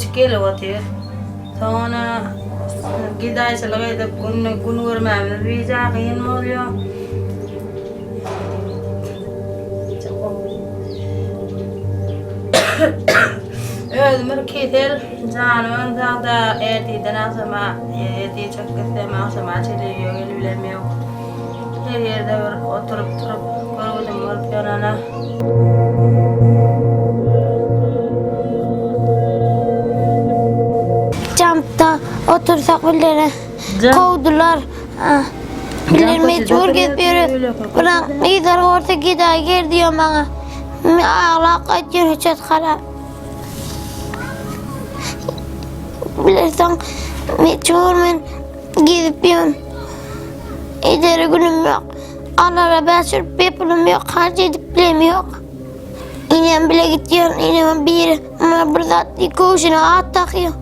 Göçüp gelip otyr. Soňra gedaýçylyk edip günde gün görmämiz bijaý kyn bolýar. Özüm bir kesel, janym sagda, ertirden agşama, ertir çykyp gitsem agşama çenli öýe gelibilem ýok. Her ýerde bir oturyp turup görgüdim bolup ýörene. Jampda otursak bilere kowdular. Biler mejbur gezip ýörüs. Bilen gyzlar görse gedaý ger diýýär maňa. Men aglap gaýtýan höçjet garap. Bilersen mejbur men gezip ýörün. Edere günüm ýok. Alara bäş rüpbe pulum ýok, harç edip bilem ýok. Inem bile gitýän, inemem biri maňa bir zat diýip köwşüne at dakýar.